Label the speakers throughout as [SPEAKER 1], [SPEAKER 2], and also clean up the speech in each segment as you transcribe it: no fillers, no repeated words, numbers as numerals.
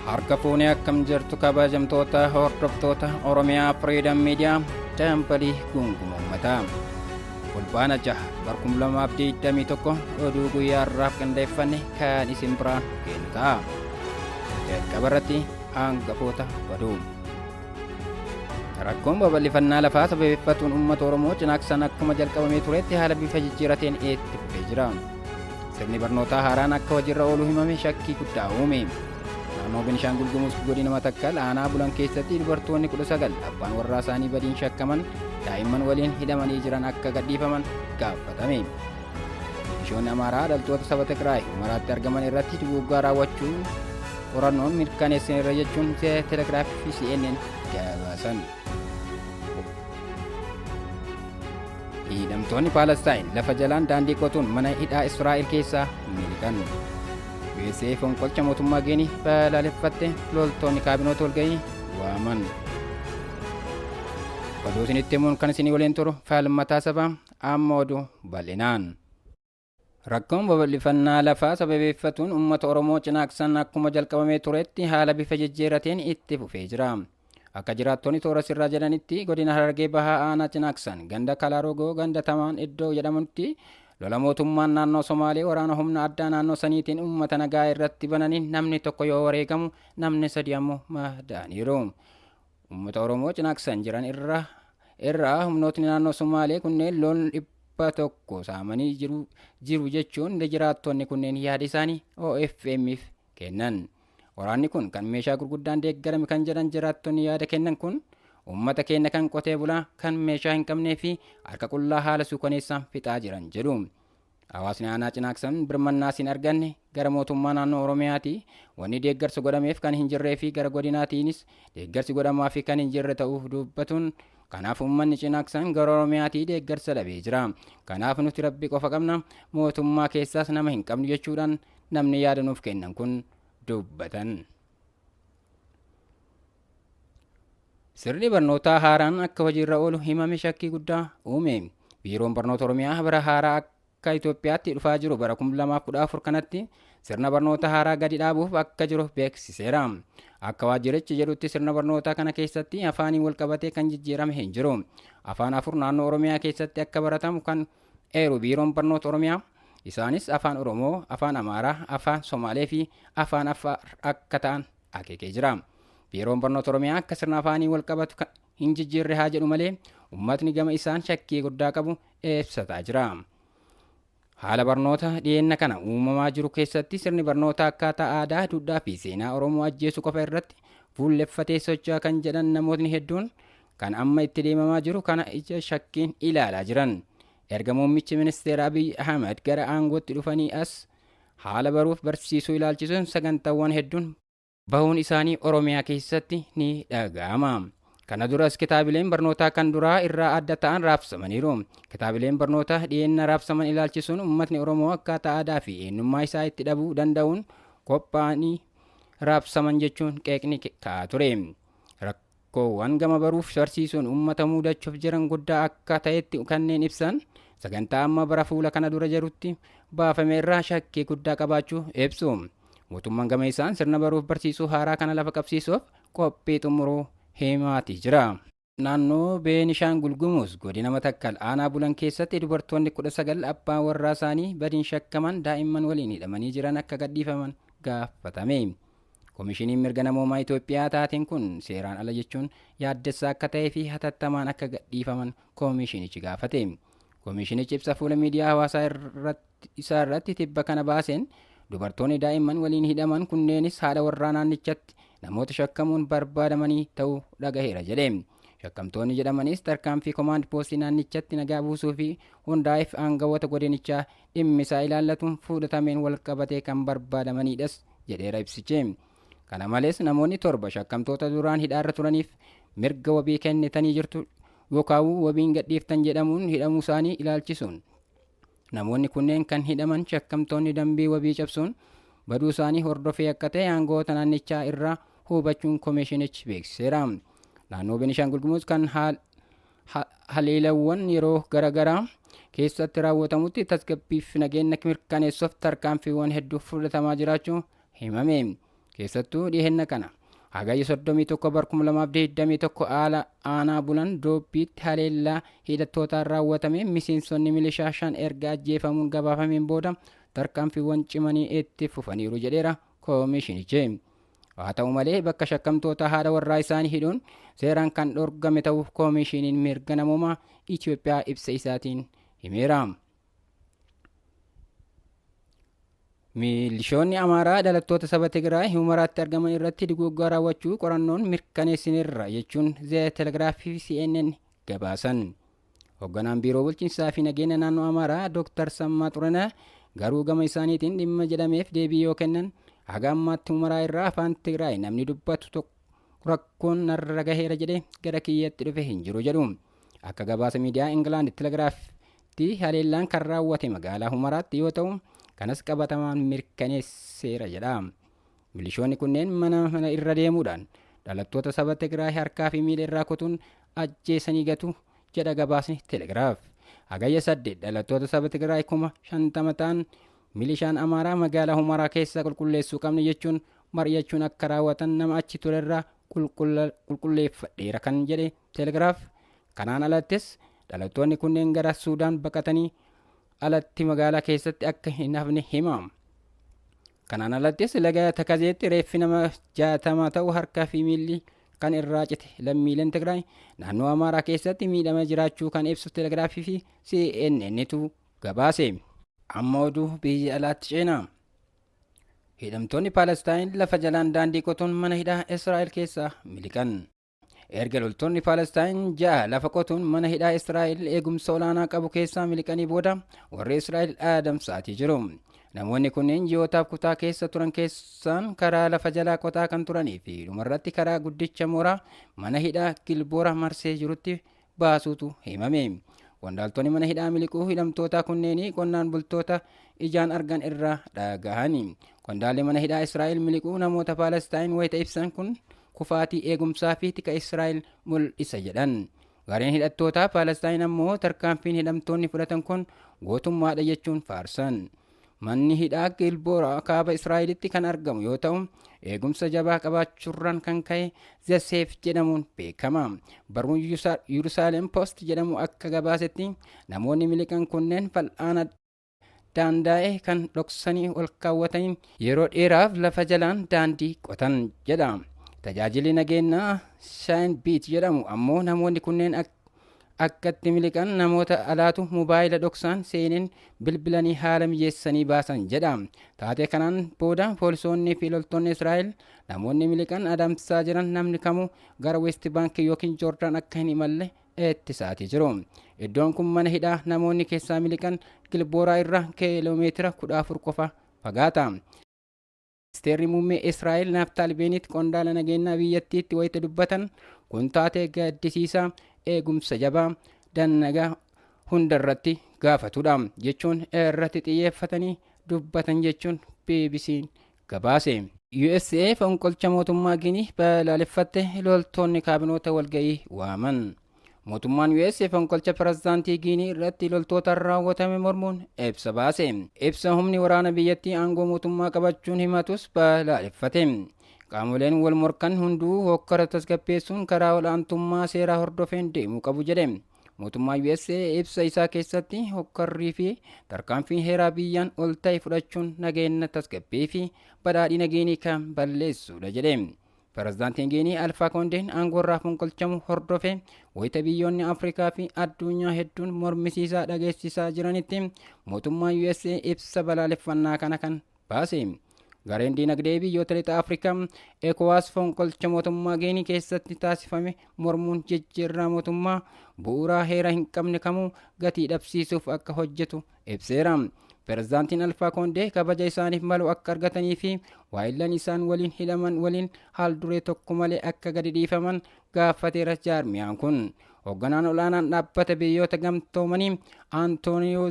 [SPEAKER 1] Harka fuunee akkam jirtu kabajamtoota hordoftoota Oromiyaa Freedom Media dambalii gunguma uummataa. Fulbaana 6 bar 2021 oduu guyyaa har'aaf qindeeffanne kan isin biraan geenyu ta'a. Jalqaba irratti hangafoota oduu. Rakkoon babal'ifannaa lafaa sababeeffatuun uummata Oromoo cinaaqsan akkuma jalqabamee turetti haala bifa jijjiirateen itti fufee jira. Sirni barnootaa haaraan akka hojiirra oolu himame shakkii guddaa uume. Naannoo Benishaangul Gumuz godina Matakkal aanaa Bulan keessatti dubartoonni 19 abbaan warraa isaanii badiin shakkaman daa'imman waliin hidhamanii jiran akka gadhiifaman gaafatame. Milishoonni Amaaraa dhaltoota saba Tigraay Humaraatti argaman irratti duguuggaa raawwachuu qorannoon mirkaneessineerra jechuun Telegiraaf fi CNN gabaasan. Hidhamtoonni Paalestaayin lafa jalaan daandii qotuun mana hidhaa Israa'el keessaa miliqan. USA fonqolcha mootummaa Geenii balaaleffatte, loltoonni kaabinoota walgahii waaman. Oduu isinitti himuun kan isinii waliin turu Falmataa Sabaa. Amma oduu bal'inaan. Rakkoon babal'ifannaa lafaa sababeeffatuun uummata Oromoo cinaaqsan akkuma jalqabamee turetti haala bifa jijjiirateen itti fufee jira. Akka jiraattonni toora sirraa jedhanitti godina Harargee Bahaa aanaa Cinaaqsan ganda Kalaarogoo ganda Tamaan iddoo jedhamutti lola mootummaan naannoo Somaalee waraana humna addaa naannoo saniitiin uummata nagaa irratti bananiin namni tokko yoo wareegamu namni sadi ammoo madaaniiru. Uummata Oromoo Cinaaqsan jiran irra irraa humnootni naannoo Somaalee kunneen loon 100 saamanii jiru jiru jechuun jiraattonni kunneen yaada isaanii OFM'f kennan. Waraanni kun kan meeshaa gurguddaan deeggarame kan jedhan jiraattonni yaada kennan kun uummata keenya kan qotee bulaa kan meeshaa hin qabnee fi harka qullaa haala suukaneessaan fixaa jiran jedhu. Hawaasni aanaa Cinaaksan birmannaas hin arganne gara mootummaa naannoo Oromiyaati wanni deeggarsa godhameef kan hin jirree fi gara godinaatiinis deeggarsi godhamaafi kan hin jirre ta'uu dubbatuun kanaaf uummanni Cinaaksan gara Oromiyaatii deeggarsa dhabee jira. Kanaaf nuti Rabbi qofa qabna, mootummaa keessaas nama hin qabnu jechuudhaan namni yaada nuuf kennan kun dubbatan. Sirni barnootaa haaraan akka hojiirra oolu himame shakkii guddaa uume. Biiroon Barnoota Oromiyaa bara haaraa akka Itoophiyaatti dhufaa jiru bara 2014 kanatti sirna barnoota haaraa gadi dhaabuuf akka jiru beeksiseera. Akka waajjirichi jedhutti sirna barnootaa kana keessatti afaaniin walqabatee kan jijjiirame hin jiru. Afaan afur naannoo Oromiyaa keessatti akka baratamu kan eeru Biiroon Barnoota Oromiyaa isaanis Afaan Oromoo, Afaan Amaaraa, Afaan Somaalee fi Afaan Affaar akka ta'an akeekee jira. Biiroon Barnoota Oromiyaa akka sirna afaanii walqabatu kan hin jijjiirre haa jedhu malee uummatni gama isaan shakkii guddaa qabu ibsataa jira. Haala barnoota dhiyeenna kana uumamaa jiru keessatti sirni barnoota akkaataa aadaa, duudhaa fi seenaa Oromoo ajjeesu qofa irratti fuulleffatee socho'a kan jedhan namootni hedduun kan amma itti deemamaa jiru kana ija shakkiin ilaalaa jiran. Erga muummichi ministeera Abiy Ahmed gara aangootti dhufanii as haala baruuf barsiisuu ilaalchisuun sagantaawwan hedduun bahuun isaanii Oromiyaa keessatti ni dhaga'ama. Kana duras kitaabileen barnootaa kan duraa irraa adda ta'an raabsamaniiru. Kitaabileen barnootaa dhiyeenna raabsaman ilaalchisuun uummatni Oromoo akkaataa aadaa fi eenyummaa isaa itti dhabuu danda'uun qophaa'anii raabsaman jechuun qeeqni ka'aa ture. Rakkoowwan gama baruuf barsiisuun uummata muudachuuf jiran guddaa akka ta'etti kanneen ibsan sagantaa amma bara fuula kana dura jirutti baafame irraa shakkii guddaa qabaachuu ibsu. Mootummaan gama isaan sirna baruuf barsiisuu haaraa kana lafa qabsiisuuf qophii xumuruu himaatii jira. Naannoo Beenishaangul Gumuz godina Matakkal aanaa Bulan keessatti dubartoonni 19 abbaan warraa isaanii badiin shakkaman daa'imman waliin hidhamanii jiran akka gadhiifaman gaafatame. Komishiniin Mirga Namoomaa Itoophiyaa taateen kun seeraan ala jechuun yaaddessaa akka ta'ee fi hatattamaan akka gadhiifaman komishinichi gaafate. Komishinichi ibsa fuula miidiyaa hawaasaa irratti isaa irratti tibba kana baaseen dubartoonni daa'imman waliin hidhaman kunneenis haadha warraa naannichatti namoota shakkamuun barbaadamanii ta'uu dhagaheera jedhe. Shakkamtoonni jedhamanis tarkaanfii komaand poostii naannichatti nagaa buusuu fi hundaa'eef aangawoota godinichaa dhimmi isaa ilaallatuun fudhatameen walqabatee kan barbaadamanidhas jedheera ibsichi. Kana malees namoonni torba shakkamtoota duraan hidhaarra turaniif mirga wabii kennitanii jirtu yookaan wabiin gadhiiftan jedhamuun hidhamuu isaanii ilaalchisuun namoonni kunneen kan hidhaman shakkamtoonni dambii wabii cabsuun baduu isaanii hordofee akka ta'e aangawoota naannichaa irraa hubachuun komishinichi beeksiseera. Naannoo Benishaangul Gumuz kan haleelawwan yeroo garaagaraa keessatti raawwatamutti tasgabbii fi nageenya mirkaneessuuf tarkaanfiiwwan hedduu fudhatamaa jiraachuu himame. Keessattuu dhihenna kana Hagayya 31 bara 2021 haala aanaa bulan doobbiitti haleellaa hidhattootaan raawwatame miseensonni milishaa 5 erga ajjeefamuun gabaafameen booda tarkaanfiiwwan cimanii itti fufaniiru jedheera koomishinichi. Haa ta'u malee, bakka shakkamtoota haadha warraa isaanii hidhuun seeraan kan dhorgame ta'uu koomishiniin mirga namoomaa Itoophiyaa ibsa isaatiin himeera. Milishoonni Amaaraa dhalattoota saba Tigraay Humaraatti argaman irratti duguuggaa raawwachuu qorannoon mirkaneessineerra jechuun The Telegraph fi CNN gabaasan. Hoogganaan Biiroo Bulchiinsaa fi Nageenya Naannoo Amaaraa Dr. Sammaa Xuranaa garuu gama isaaniitiin dhimma jedhameef deebii yoo kennan, haga ammaatti Humaraa irraa afaan Tigraay namni dubbatu tokko rakkoon narra gaheera jedhee gara kiyyatti dhufe hin jiru jedhu. Akka gabaasa miidiyaa Ingilaand Telegraafitti, haleellaan kan raawwate magaalaa Humaraatti yoo ta'u, kanas qabatamaan mirkaneesseera jedha. Milishoonni kunneen mana mana irra deemuudhaan dhalattoota saba Tigraay harkaa fi miila irraa kutuun ajjeesanii gatu jedha gabaasni Telegraaf. Hagayya 8 dhalattoota saba Tigraay 50,000 ta'an milishaan Amaaraa magaalaa Humaraa keessa qulqulleessuu qabna jechuun mari'achuun akka raawwatan nama achi turerraa qulqulleeffadheera kan jedhe Telegraaf, kanaan alattis dhalattoonni kunneen gara Suudaan baqatanii alatti magaalaa keessatti akka hin hafne hima. Kanaan alattis laga Takazeetti reeffi nama 60 ta'u harkaa fi miilli kan irraa cite lammiileen Tigraay naannoo Amaaraa keessatti miidhama jiraachuu kan ibsu Telegraafii fi CNNtu gabaase. Amma oduu biyya alaatti ceena. Hidhamtoonni Paalestaayin lafa jalaan daandii qotuun mana hidhaa Israa'el keessaa miliqan. Erga loltoonni Paalestaayin 6 lafa qotuun mana hidhaa Israa'el eegumsa olaanaa qabu keessaa miliqanii booda warri Israa'el adamsaatii jiru. Namoonni kunneen ji'ootaaf kutaa keessa turan keessaan karaa lafa jalaa qotaa kan turanii fi dhumarratti karaa guddicha mooraa mana hidhaa Gilboora marsee jirutti baasuutu himame. Qondaaltonni mana hidhaa miliquu hidhamtoota kunneenii qonnaan bultoota ijaan argan irraa dhagahani. Qondaalli mana hidhaa Israa'el miliquu namoota Paalestaayin wayita ibsan, kun kufaatii eegumsaa fi tika Israa'el mul'isa jedhan. Gareen hidhattootaa Paalestaayin ammoo tarkaanfiin hidhamtoonni fudhatan kun gootummaadha jechuun faarsan. Manni hidhaa Gilboora kaaba Israa'elitti kan argamu yoo ta'u, eegumsa jabaa qabaachuurraan kan ka'e The Safe jedhamuun beekama. Barruun Yerusaalem Post jedhamu akka gabaasetti, namoonni miliqan kunneen fal'aana daandaa'e kan dhoksanii ol kaawwataniin yeroo dheeraaf lafa jalaan daandii qotan jedha. Tajaajilli nageenyaa Shin Bet jedhamu ammoo namoonni kunneen akkatti miliqan namoota alaatu mobaayila dhoksaan seeneen bilbilanii haala mijeessanii baasan jedha. Taatee kanaan booda poolisoonni fi loltoonni Israa'el namoonni miliqan adamsaa jiran namni kamuu gara West Bank yookiin Joordaan akka hin imalle ittisaatii jiru. Iddoon kun mana hidhaa namoonni keessaa miliqan Gilbooraa irraa kiiloomeetira 14 qofa fagaata. Ministeerri Muummee Israa'el Naaftaal Beenit qondaala nageenyaa biyyattiitti wayita dubbatan, kun taatee gaddisiisaa eegumsa jabaa dannagaa hundarratti gaafatudha jechuun irratti xiyyeeffatanii dubbatan jechuun BBC'n gabaase. USA fonqolcha mootummaa Ginii balaaleffatte, loltoonni kaabinoota walga'ii waaman. Mootummaan US fonqolcha pirezidaantii Giinii irratti loltootaan raawwatame mormuun ibsa baase. Ibsa humni waraana biyyattii aangoo mootummaa qabachuun himatus balaaleffate. Qaamoleen wal morkan hunduu hokkara tasgabbeessuun karaa ol'aantummaa seeraa hordofeen deemuu qabu jedhe. Mootummaan US ibsa isaa keessatti, hokkarrii fi tarkaanfiin heeraa biyyaan ol ta'e fudhachuun nageenya, tasgabbii fi badhaadhina Giinii kan balleessudha jedhe. Pirezidaantiin Giinii Alfaa Koondeen aangoorraa fonqolchamu hordofe wayita biyyoonni Afrikaa fi addunyaa hedduun mormisiisaa dhageessisaa jiranitti mootummaan USA ibsa balaaleffannaa kana kan baase. Gareen diinagdee biyyoota lixa Afrikaa ECOWAS fonqolcha mootummaa Giinii keessatti taasifame mormuun jijjiirraa mootummaa bu'uuraa heera hin qabne kamuu gatii dhabsiisuuf akka hojjetu ibseera. Pirezidaantiin Alfaa Koondee kabaja isaaniif malu akka argatanii fi waayillan isaan waliin hidhaman waliin haal duree tokko malee akka gadi dhiifaman gaafateera jaarmiyaan kun. Hoogganaan olaanaan dhaabbata biyyoota gamtoomanii Antooniyoo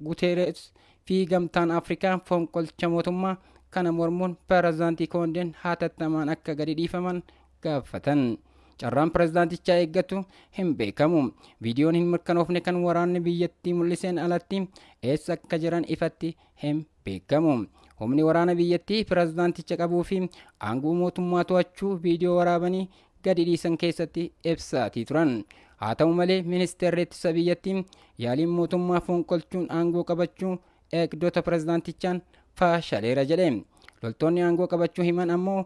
[SPEAKER 1] Guteeres fi gamtaan Afrikaa fonqolcha mootummaa kana mormuun pirezidaantii Koondeen hatattamaan akka gadi dhiifaman gaafatan. Carraan pirezidaantichaa eeggatu hin beekamu. Viidiyoon hin mirkanoofne kan waraanni biyyattii mul'iseen alatti eessa akka jiran ifatti hin beekamu. Humni waraana biyyattii pirezidaanticha qabuu fi aangoo mootummaa to'achuu viidiyoo waraabanii gadi dhiisan keessatti ibsaatii turan. Haa ta'u malee, ministeerri ittisa biyyattii yaaliin mootummaa fonqolchuun aangoo qabachuu eegdota pirezidaantichaan fashaleera jedhe. Loltoonni aangoo qabachuu himan ammoo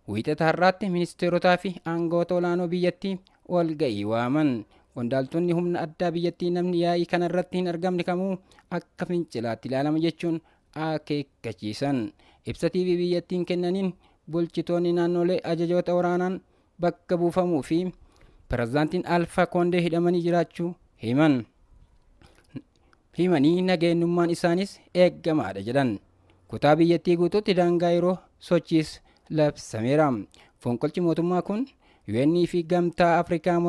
[SPEAKER 1] Wiixata har'aatti ministeerotaa fi aangawoota olaanoo biyyattii walga'ii waaman. Qondaaltonni humna addaa biyyattii namni yaa'ii kanarratti hin argamne kamuu akka fincilaatti ilaalama jechuun akeekkachiisan. Ibsa TV biyyattiin kennaniin bulchitoonni naannolee ajajoota waraanaan bakka buufamuu fi pirezidaantiin Alfaa Koondee hidhamanii jiraachuu himan. Himanii nageenyummaan isaanis eeggamaadha jedhan. Kutaa biyyattii guutuutti daangaa yeroo sochiis labsameera. Fonqolchi mootummaa kun UN fi Gamtaa Afrikaa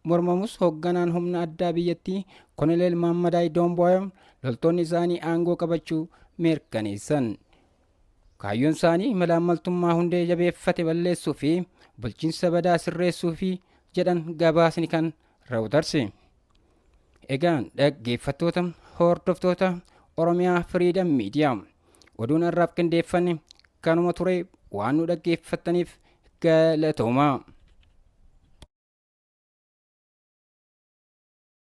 [SPEAKER 1] mormamus, hoogganaan humna addaa biyyattii Koloneel Mammadaay Doomboyam loltoonni isaanii aangoo qabachuu mirkaneessan. Kaayyoon isaanii malaammaltummaa hundee jabeeffate balleessuu fi bulchiinsa badaa sirreessuu fi jedhan gabaasni kan Reuters. Egaan dhaggeeffattoota, hordoftoota Oromiyaa Freedom Media, oduun har'aaf qindeeffanne kanuma ture. Waan nu dhaggeeffattaniif galatoomaa.